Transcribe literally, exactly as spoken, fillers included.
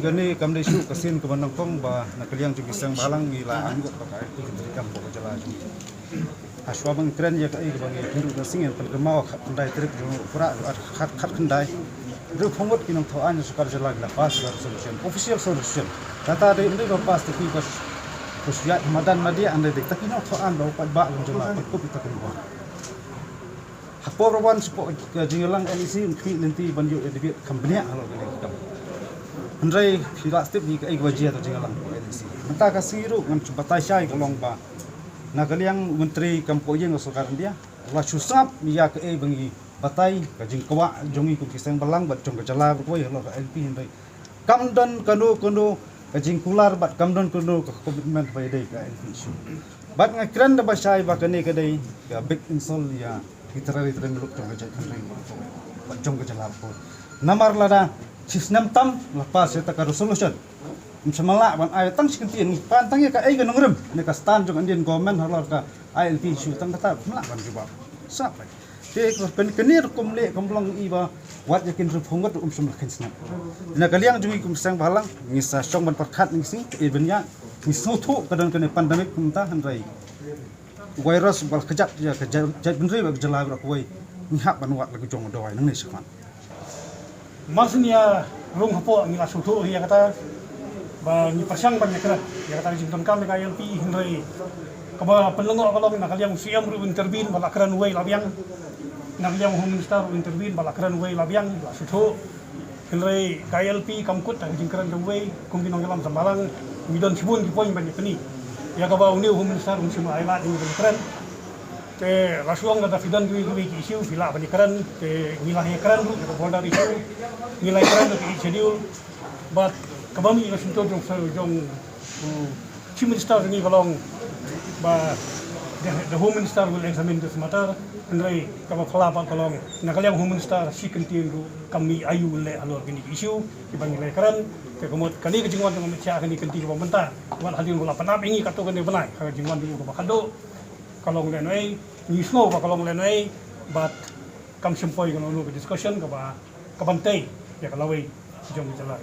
Kane kam dei shuh ka sien kaba nyngkong ba na ka liang jong ki seng bhalang ngi la angnud ba ka ai ka trei kam ka jylla jong ngi. Hashwa ban kren ïa kaei kaba ngi kynduh na sien, pynkynmaw khatkhyndai tarik jong u Prah, khat, khatkhyndai. Hynriewphew ngut ki nongthoh aiñ sorkar jylla ki la pass ka resolution, official resolution. Kata dei ym dei ba pass te ki ba shu ïaid madan madia, hynrei dei ta ki nongthoh aiñ ba u paidbah jong jylla, pat kup ïa ta ki nongthoh aiñ. Hapoh ba wan shapoh ka jingïalang N E C, un khmih lynti ban ïoh ïa debate kham bniah halor kane ka kam. Hynrei phi lah tip hi kaei kaba jia ha ka jingïalang N E C. Mynta ka sngi ruh ngan shu batai shai ka long ba na ka liang u Myntri kam poh ïing ka Sorkar India la shu sngap ïa kaei ba ngi batai, ka jingkwah jong ngi kum ki seng bhalang bad jong ka jylla baroh kawei halor ka I L P, hynrei kam don kano kano ka jingkular bad kam don kano ka commitment ba ïadei ka I L P issue. Bad nga kren da ba shai ba kane ka dei ka big insult ïa ki trai trai muluk jong ka jaitbynriew bad jong ka jylla baroh. Namar lada shi snem tam la pass ïa ta ka resolution, ym shym la lah ban ai tang shi kyntien, ngi pan tang ïa kaei ka nongrim ne ka stand jong Indian government halor ka I L P issue, tang kata ym lah ban jubab. Sngap bha. Te ka pyn-, kane ruh kum leh kum long i ba wat ïa ki hynriewphew ngut ruh ym shym la kheiñ sngap. Na ka liang jong ngi kum seng bhalang ngi sa shong ban pyrkhat ngi sngew, eh, ban ïa ngi sngewthuh ka don kane pandemic kumta, hynrei virus ba la kjat ïa ka jait, jaitbynriew bad ka jylla baroh kawei, ngi hap ban wad la ka jong ka dawai nangne shakhmat. Mar shen ïa rung hapoh ngi la sngewthuh ïa kata ba ngi pyrshang ban ïa kren ïa kata ka jingdonkam ïa ka I L P, hynrei kaba pynlyngngoh ka long na ka liang u C M ruh u intervene ba la kren uwei la biang, na ka liang u Home Minister ruh u intervene ba la kren uwei la biang, la sngewthuh. Hynrei ka I L P kam kut da ka jingkren jong uwei, kum ki nongïalam seng bhalang ngi don shibun ki point ban ïa pyni. Ïa kaba une u Home Minister um shym la ai lad ïa ngi ban kren. Te la shu ong lada phi don kiwei kiwei ki issue phi lah ban ïa kren, te ngi la ïa kren ruh ïa ka border issue, ngi la ïa kren ruh ka Eighth Schedule. Bad kaba mih na shyntur jong, jong, um, Chief Minister jong ngi ka long ba the, the Home Minister will examine this matter. Hynrei kaba phylla pat ka long na ka liang Home Minister shi kyntien ruh kam mih aïu leh halor kine ki issue kiba ngi la ïa kren. Te ka mut kane ka jingwan jong ka Amit Shah kane ka kynti kaba mynta, wat hadien ba la pynap ïa ngi katto katne bnai, ka jingwan jong u kaba khatduh ka long lehnohei, ngi sngew ba ka long lehnohei, bad kam shym poi kano kano ka discussion kaba, kaban tei ïa ka lawei jong ka jylla.